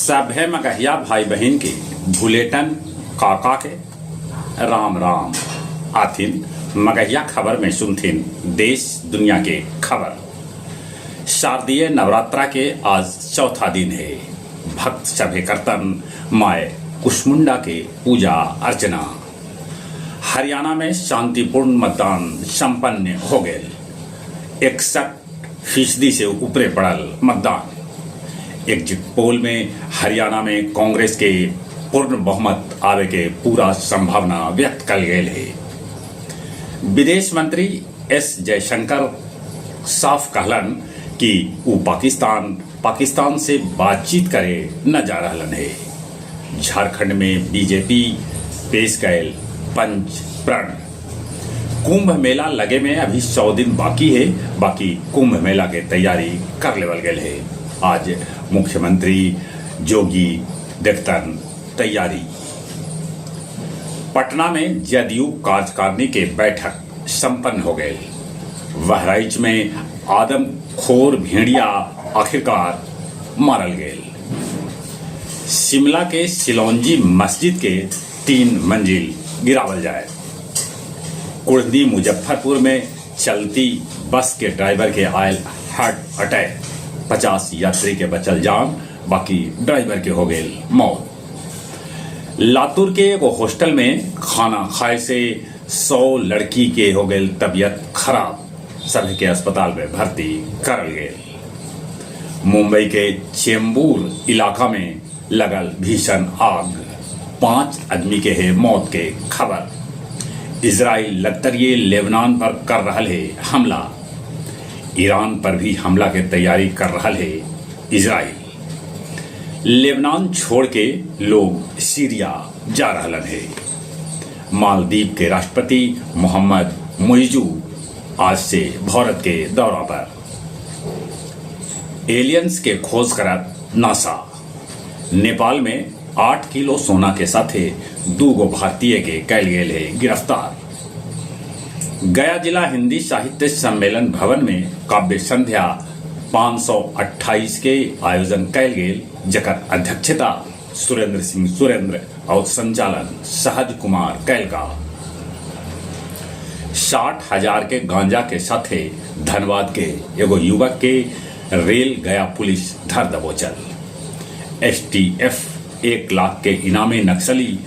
सभे मगहिया भाई बहिन के भुलेटन काका के राम राम। आथिन मगहिया खबर में सुनथिन देश दुनिया के खबर। शारदीय नवरात्रा के आज चौथा दिन है। भक्त सभे करतन माय कुष्मुंडा के पूजा अर्चना। हरियाणा में शांतिपूर्ण मतदान संपन्न हो गए। 61% से ऊपरे पड़ल मतदान। एग्जिट पोल में हरियाणा में कांग्रेस के पूर्ण बहुमत आवे के पूरा संभावना व्यक्त कल गए है। विदेश मंत्री एस जयशंकर साफ कहलन कि ऊ पाकिस्तान से बातचीत करे न जा रहलन है। झारखंड में बीजेपी पेश कैल पंच प्रण। कुंभ मेला लगे में अभी 100 दिन बाकी है, बाकी कुंभ मेला के तैयारी कर लेवल गए है। आज मुख्यमंत्री जोगी देखतन तैयारी। पटना में जदयू कार्यकारिणी के बैठक संपन्न हो गए। बहराइच में आदमखोर भेड़िया आखिरकार मारल गए। शिमला के सिलौंजी मस्जिद के 3 मंजिल गिरावल जाए। कुढ़नी मुजफ्फरपुर में चलती बस के ड्राइवर के आयल हार्ट अटैक। 50 यात्री के बचल जान, बाकी ड्राइवर के हो गए मौत। लातूर के एगो हॉस्टल में खाना खाए से 100 लड़की के हो गए तबीयत खराब। सभी के अस्पताल में भर्ती करल गए। मुंबई के चेंबूर इलाका में लगल भीषण आग। 5 आदमी के है मौत के खबर। इजराइल लगतरिये लेबनान पर कर रहा है हमला। ईरान पर भी हमला के तैयारी कर रहा है इजराइल। लेबनान छोड़ के लोग सीरिया जा रहा है। मालदीव के राष्ट्रपति मोहम्मद मुइजू आज से भारत के दौरा पर। एलियंस के खोज करत नासा। नेपाल में 8 किलो सोना के साथे 2 गो भारतीय के कैल गेल है गिरफ्तार। गया जिला हिंदी साहित्य सम्मेलन भवन में काव्य संध्या 528 के आयोजन कैल गेल, जकर अध्यक्षता सुरेंद्र सिंह सुरेंद्र और संचालन सहज कुमार कैलका। 60,000 के गांजा के साथे धनबाद के एगो युवक के रेल गया पुलिस धर दबोचल। एसटीएफ 1 लाख के इनामी नक्सली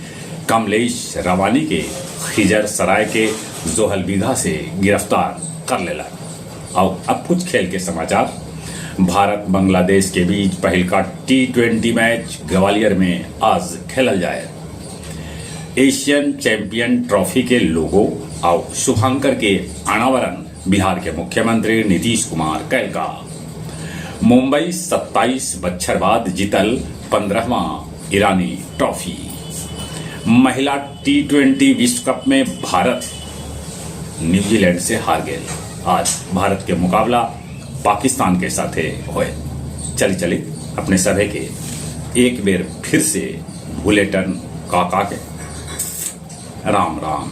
कमलेश रवानी के खिजर सराय के जोहल बीघा से गिरफ्तार कर लेला। और अब कुछ खेल के समाचार। भारत बांग्लादेश के बीच पहिलका T20 match Gwalior में आज खेलल जाए। एशियन चैंपियन ट्रॉफी के लोगो और शुभांकर के अनावरण बिहार के मुख्यमंत्री नीतीश कुमार कैलका। मुंबई 27 बच्छर बाद जीतल 15वां ईरानी ट्रॉफी। महिला T20 विश्व कप में भारत न्यूजीलैंड से हार गए। आज भारत के मुकाबला पाकिस्तान के साथ होए। चली चली अपने सभे के एक बेर फिर से भुलेटन काका के राम राम।